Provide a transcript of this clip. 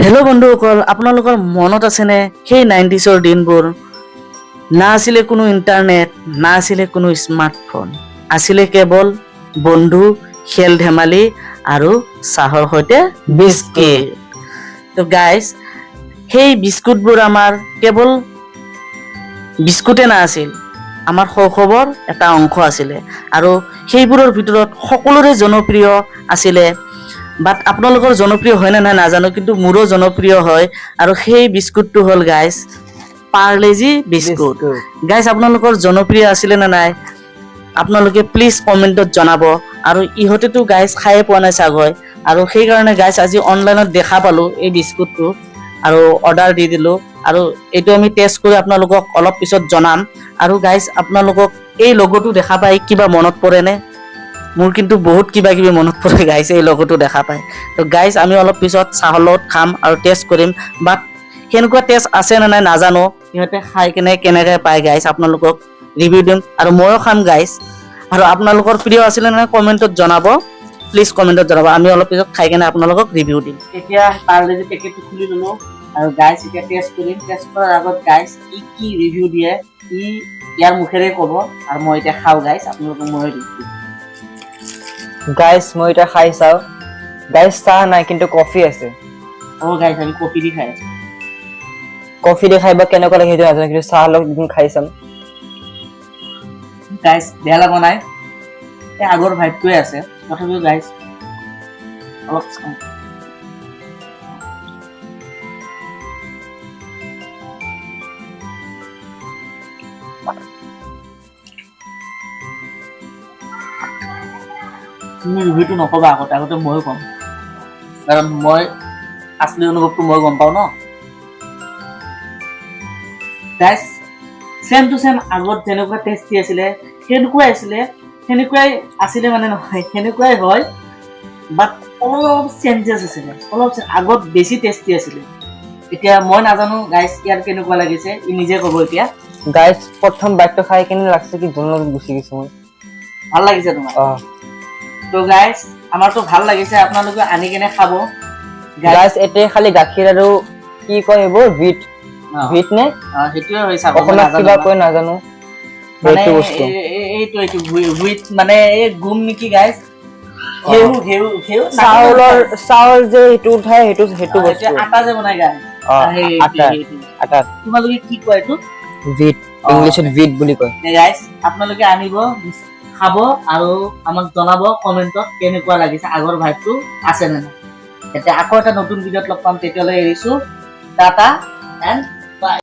Hello' বন্ধুসকল, আপোনালোকৰ মনত আছেনে সেই 90ছৰ দিনবোৰ? না আছিলে কোনো ইণ্টাৰনেট, না আছিলে কোনো স্মাৰ্টফোন, আছিলে কেৱল বন্ধু, খেল ধেমালি আৰু চাহৰ সৈতে বিস্কিট। তো গাইজ, সেই বিস্কুটবোৰ আমাৰ কেৱল বিস্কুটে নাছিল, আমাৰ শৈশৱৰ এটা অংশ আছিলে। আৰু সেইবোৰৰ ভিতৰত সকলোৰে জনপ্ৰিয় আছিলে, বাট আপোনালোকৰ জনপ্ৰিয় হয় নে নাই নাজানো, কিন্তু মোৰো জনপ্ৰিয় হয়। আৰু সেই বিস্কুটটো হ'ল গাইজ, পাৰ্লেজি বিস্কুট। গাইজ, আপোনালোকৰ জনপ্ৰিয় আছিলে নে নাই, আপোনালোকে প্লিজ কমেণ্টত জনাব। আৰু ইহঁতেতো গাইজ খায়ে পোৱা নাই চাগৈ, আৰু সেইকাৰণে গাইজ, আজি অনলাইনত দেখা পালোঁ এই বিস্কুটটো আৰু অৰ্ডাৰ দি দিলোঁ। আৰু এইটো আমি টেষ্ট কৰি আপোনালোকক অলপ পিছত জনাম। আৰু গাইজ, আপোনালোকক এই লগটো দেখা পাই কিবা মনত পৰেনে? মোৰ কিন্তু বহুত কিবা কিবি মনত পৰে গাইজ, এই লগটো দেখা পায়। তো গাইজ, আমি অলপ পিছত চাহৰ লগত খাম আৰু টেষ্ট কৰিম, বাট সেনেকুৱা টেষ্ট আছে নে নাই নাজানো। সিহঁতে খাই কেনে কেনেকৈ পায় গাইজ, আপোনালোকক ৰিভিউ দিম আৰু ময়ো খাম গাইজ। আৰু আপোনালোকৰ প্ৰিয় আছিলে নে নাই, কমেণ্টত জনাব, প্লিজ কমেণ্টত জনাব। আমি অলপ পিছত খাই কেনে আপোনালোকক ৰিভিউ দিম। এতিয়া পাৰ্লেজি পেকেটটো খুলি ল'লো আৰু গাইজ, এতিয়া টেষ্ট কৰিম। টেষ্ট কৰাৰ আগত গাইজ, ই কি ৰিভিউ দিয়ে ই ইয়াৰ মুখেৰে ক'ব আৰু মই এতিয়া খাওঁ গাইজ, আপোনালোকক মই ৰিভিউ দিম। গাইজ, মই এতিয়া খাই চাওঁ। গাইজ, চাহ নাই কিন্তু কফি আছে। অ' গাইজ, আমি কফি দি খাই আছো। কফি দি খাই বা কেনেকুৱা লাগে সেইটো নাজানো, কিন্তু চাহ লগত এদিন খাই চাম। গাইজ, বেয়া লগা নাই, এই আগৰ ভাইবটোৱে আছে। তথাপিও গাইজ, অলপ চাওঁ। তুমি ৰিভিউটো নক'বা আগতে, আগতে ময়ো ক'ম, কাৰণ মই আচলি অনুভৱটো মই গম পাওঁ ন। গাইজ, ছেম টু ছেম আগত যেনেকুৱা টেষ্টি আছিলে সেনেকুৱাই আছিলে, সেনেকুৱাই আছিলে মানে নহয়, সেনেকুৱাই হয়, বাট অলপ চেঞ্জেছ আছিলে, অলপ আগত বেছি টেষ্টি আছিলে। এতিয়া মই নাজানো গাইজ, ইয়াৰ কেনেকুৱা লাগিছে, ই নিজে ক'ব এতিয়া। গাইজ, প্ৰথম বাইটটো খাই কেনে লাগছে কি জোনত গুচি গৈছো মই। ভাল লাগিছে তোমাৰ? অ। তো গাইজ, আমাৰতো ভাল লাগিছে, আপোনালোকে আনি কেনে খাব গাইজ। গাইজ, এতিয়া খালি গাখীৰ আৰু কি কয় সেইবোৰ ভিট ভিট নে? অ, সেইটোৱে হয় চাব, মই অসমীয়াত নাজানো। কিবা কয় নাজানো। মানে সেইটো বস্তু। এইটো হুইট মানে এই গুম নেকি গাইজ, ঘেঁহু ঘেঁহু ঘেঁহু। চাউলৰ, চাউল যে সেইটো উঠাই সেইটো বস্তু। আটা যে বনাই গাইজ। অ, আটা আটা। তোমালোকে কি কয় এইটো? ভিট। ইংলিছত ভিট বুলি কয়। গাইজ, আপোনালোকে আনিব, খাব আৰু আমাক জনাব কমেণ্টত কেনেকুৱা লাগিছে, আগৰ ভাইবটো আছে নে নাই। এতিয়া আকৌ এটা নতুন ভিডিঅ'ত লগ পাম, তেতিয়ালৈ এৰিছো, টাটা এণ্ড